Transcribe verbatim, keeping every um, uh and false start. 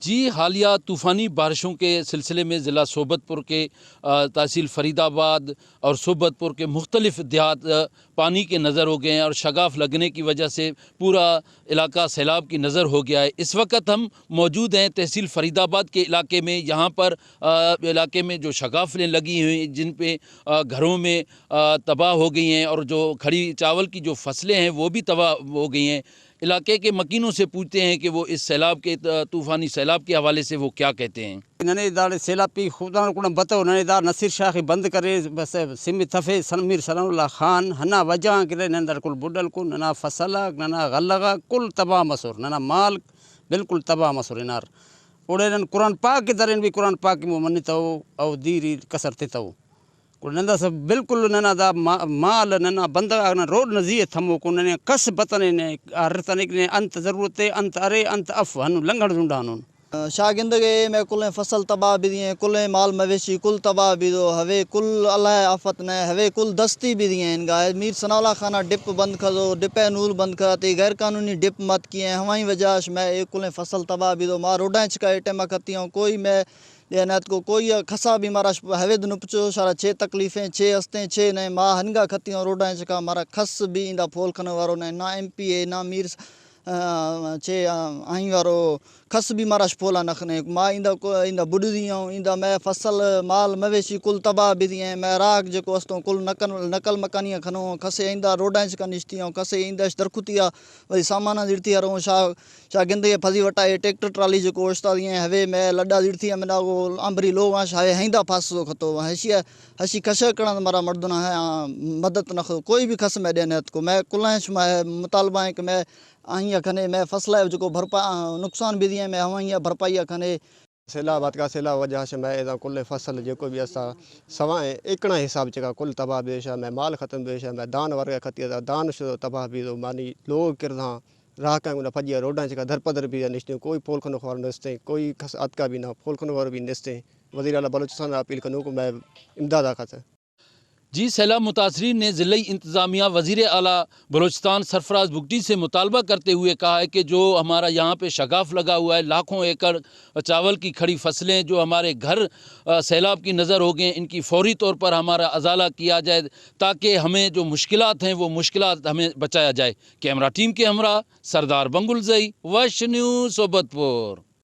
جی، حالیہ طوفانی بارشوں کے سلسلے میں ضلع صحبت پور کے، آ، تحصیل فرید آباد اور صحبت پور کے مختلف دیہات، آ، پانی کے نظر ہو گئے ہیں اور شگاف لگنے کی وجہ سے پورا علاقہ سیلاب کی نظر ہو گیا ہے۔ اس وقت ہم موجود ہیں تحصیل فرید آباد کے علاقے میں۔ یہاں پر، آ، علاقے میں جو شگافیں لگی ہوئی ہیں، جن پہ، آ، گھروں میں، آ، تباہ ہو گئی ہیں اور جو کھڑی چاول کی جو فصلیں ہیں، وہ بھی تباہ ہو گئی ہیں۔ علاقے کے مکینوں سے پوچھتے ہیں کہ وہ اس سیلاب کے، طوفانی سیلاب کے حوالے سے وہ کیا کہتے ہیں۔ ننے داڑے سیلاپی خدان کڑن بتو، ننے دا نصیر شاہ ءِ بند کرے، بس سم تفے سن-، میر ثناء اللہ خان، ہندا وجہ آن کہ نن داڑے کل بڈ ہلکن، ننا فصل آک، ننا غلہ غاک کل تباہ مسر، ننا مال بالکل تباہ مسر ہنار۔ اوڑے نن قرآن پاک ءِ درین بھی قرآن پاک ءِ مون منتو، او دیر ای کسر تتو۔ گڑا نن داسہ بالکل ننا دا ما-، مال، ننا بندغ آک نن روڈ نا زی آ تموکون، ننے کس بتنے نے، ارتنے کہ نے انت ضرورت ءِ، انت ارے، انت اف، ہندن لنگڑ زنڈانون۔ شاہ گندگ ءِ، مئے کلیں فصل تباہ بیدی ہیں، کلیں مال مویشی کل تباہ بیدو، ہوے کل اللہ ءِ آفت نئے، ہوے کل دستی بیدی ہیں انگا۔ میر ثناء اللہ خان نا ڈپ بند کھدو، ڈپ ءِ نول بند کھداتے، غیر قانونی ڈپ مت کیے، ہمائی وجہ اش مئے اے کلیں فصل تباہ بیدو۔ ما روڈاں چکا اے ٹائما کھتی ہوں، کوئی مئے دے نیاتکو کوئی کسا بھی مارا ش-، ہوید نپچو، شارا چے تکلیفیں، چے استیں، چے نئے، ما ہنگا کھتی ہوں روڈاں چکا، مارا کس بھی ایندا پھول کھنو وارو نئے، نہ ایم پی اے، نہ میر س-، آ، چے، آ، آئیں وارو کس بھی مارا ش-، پھولا نخنے۔ ما ایندا کو-، ایندا بڈدی ہوں، ایندا مئے فصل، مال، مویشی کل تباہ بیدی ہیں، مئے راگ جکو استوں کل نقل، نقل مکانیاں کھنو، کسے ایندا روڈاں چکا نشتی ہوں، کسے ایندا ش-، درکھتی آ وری سامان آ زڑتی ہروں۔ شاہ شاہ گندگ ءِ پھزی وٹا اے ٹریکٹر ٹرالی جکو اوشتادی ہیں، ہوے مئے لڈا زڑتی ہم ناگو امبری لوغ آن شاہ ہندا پاسو کھتو۔ ہشی، ہشی کشہ کڑند مارا مڑدنا ہے، آ، مدد نخو۔ کوئی بھی کس مئے دے نیتکو۔ مئے کلائیں شما مطالبہ ہیں کہ مئے آئیں کھنے مئے فصل ہے جکو بھرپا-، آ، نقصان بیدی ہیں، مئے ہمائی بھرپائی کھنے۔ سیلاب آتکا، سیلاب وجہ سے مئے ایدان کل فصل جکو بھی اسا سوائیں ایکڑاں حساب چکا کل تباہ بیشا، مئے مال ختم بیشا، مئے دان ورگا کھتی دا، دان شو تباہ بیدو، مانی لوغ کردھاں۔ راہکان گنا پجیا روڈاں چکا درپدر بھی نشتیں، کوئی پول کھنو خوار نشتیں، کوئی کس آتکا بھی نہ، پول کھنو خوار بھی نشتیں۔ وزیر اعلیٰ بلوچستان آ اپیل کنوکو مئے امداد آ کھتہ۔ جی، سیلاب متاثرین نے ضلعی انتظامیہ، وزیر اعلیٰ بلوچستان سرفراز بگٹی سے مطالبہ کرتے ہوئے کہا ہے کہ جو ہمارا یہاں پہ شگاف لگا ہوا ہے، لاکھوں ایکڑ چاول کی کھڑی فصلیں، جو ہمارے گھر، آ، سیلاب کی نظر ہو گئے ہیں، ان کی فوری طور پر ہمارا ازالہ کیا جائے تاکہ ہمیں جو مشکلات ہیں وہ مشکلات ہمیں بچایا جائے۔ کیمرہ ٹیم کے ہمراہ سردار بنگل زئی، وش نیوز، صحبت پور۔